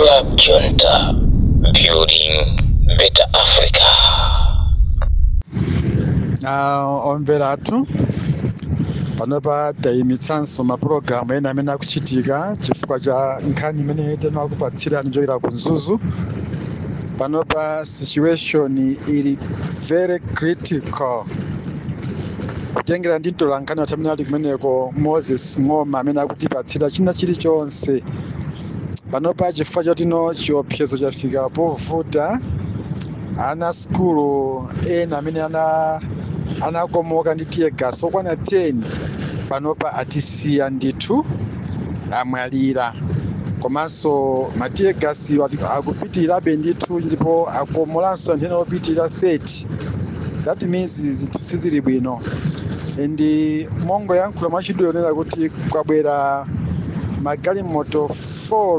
Club Junta, building better Africa. Omvera athu, panopa tayimitsanso mapulogalamu ena amene akuchitika chifukwa cha nkhani imene tinakupatsirani chochokera ku Mzuzu. Panopa situation ili very critical, kutengera ndi mtolankhani wathu amene ali kumeneko, Moses Ng'oma, amene akutipatsira china chilichonse panopa, chifukwa chotino chiopsezo chafika povuta. Ana sukulu ena amene anakomoka ndi tear gas okwana 10 panopa atisiya ndithu, amwalira. Komanso ma tear gas akupitirirabe ndithu, ndipo akomolanso anthu ena opitirira 30. That means zinthu sizili bwino. And mongoyankhula mwachidule, onena kuti kwabwera magalimoto 4.